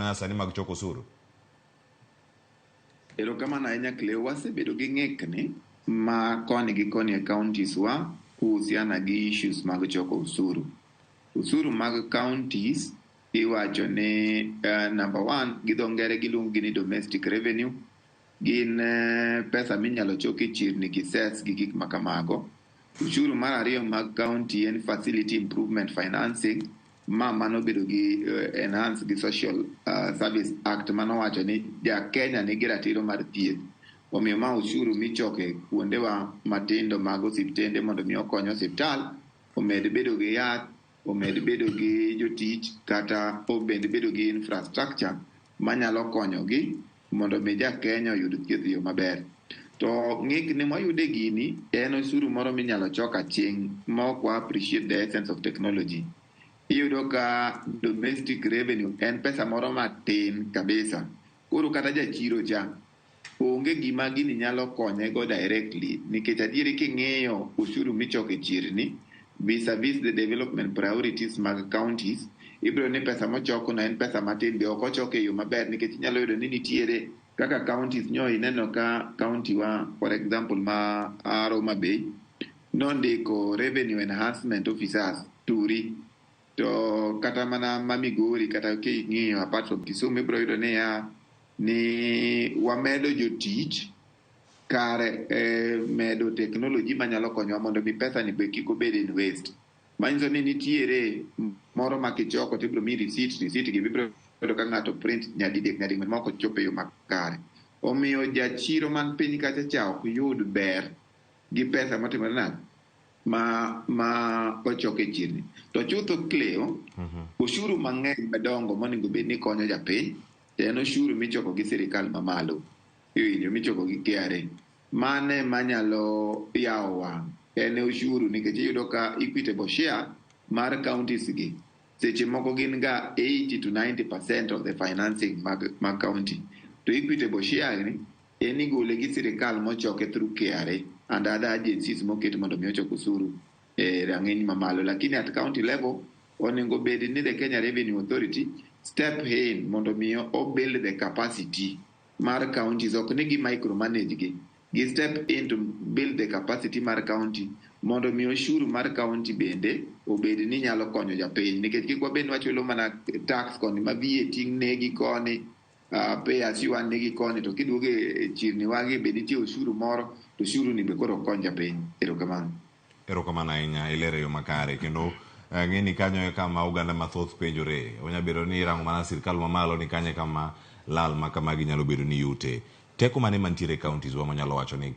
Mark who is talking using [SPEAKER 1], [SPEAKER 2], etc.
[SPEAKER 1] manyasani mag choko osuru?
[SPEAKER 2] Erokamano ahinya Cleo, wasebedo gi ng'ikni ma koni gi koni e counties wa kuhusiana gi issues mag choko osuru. Osuru mag counties iwacho ni number one gi dho ngere giluongo gi ni domestic revenue gin pesa minyalo chok e chirni gi cess gi gik makamago. Ushuru mar ariyo mag county en facility improvement financing ma mano bedo gi enhance gi Social Service Act manowacho ni ja Kenya nigi ratiro mar thieth. Omiyo ma ushuru michoke kuondewa matindo mag osiptende mondo mi okony osiptal omed bedo gi yath, omed bedo gi jotich kata omed bedo gi infrastructure manyalo konyogi mondo mi ja Kenya oyud thieth e yo maber. To ng'ikni mwayudo e gini en osuru moro minyalo chok aching' ma ok wa appreciate the essence of technology. Iyudo ka domestic revenue en pesa moro matin kabisa. Koro kata jachiro cha onge gima gini nyalo konye go directly nikech adieri king'iyo ushuru michoko e chirni vis-a-vis the development priorities mag counties ibiro ni pesa mochoko no en pesa matin be ok ochoke e yo maber nikech inyalo yudo ni nitiere kaka counties nyo ineno ka county wa for example ma Homa Bay nondiko revenue enhancement officers turi to kata mana ma Migori kata king'iyo apart from Kisumu ibiro yudo niya ni wamedo jotich kare medo technology manyalo konyowa mondo mi pesa ni be kik obed in waste. Manyiso ni nitiere moro ma kichoko to ibiro miyi receipt, receipt gi ibiro yudo ka ng'ato print nyadidek nyading'wen ma ok ochopo e yo makare. Omiyo jachiro man piny kacha cha ok yud ber gi pesa motimore nade ma ochok e chirni. To chutho Cleo, ushuru mang'eny madongo monego bed ni konyo japiny to en ushuru michoko gi sirikal mamalo iwinjo michoko gi KRA. Mane manyalo yawo wang' en ushuru nikech iyudo ka equitable share mar counties gi seche moko gin ga 80 to 90% of the financing mag county. To equitable share ni en igole gi sirikal mochoke through KRA and other agencies moket mondo mi ochok osuru e rang'iny mamalo. Lakini at county level onego bed ni the Kenya Revenue Authority step in mondo mi o build the capacity mar counties ok ni gi micromanage gi gi step in to build the capacity mar county mondo mi ushuru mar county bende obed ni nyalo konyo japiny nikech kik wabed ni wachulo mana tax koni ma VAT negi koni pay as you earn negi koni to kiduogo e chirni wagi be nitie ushuru moro to ushuru ni be koro ok kony japiny. Erokamano.
[SPEAKER 1] Erokamano ahinya, ilero e yo makare kendo ng'e ni kanyo e kama oganda mathoth penjore. Onya bedo ni irango mana sirkal mamalo ni kanyo e kama lal ma kamagi nyalo bedo ni yute. Teko mane mantiere e counties wa manyalo wacho ni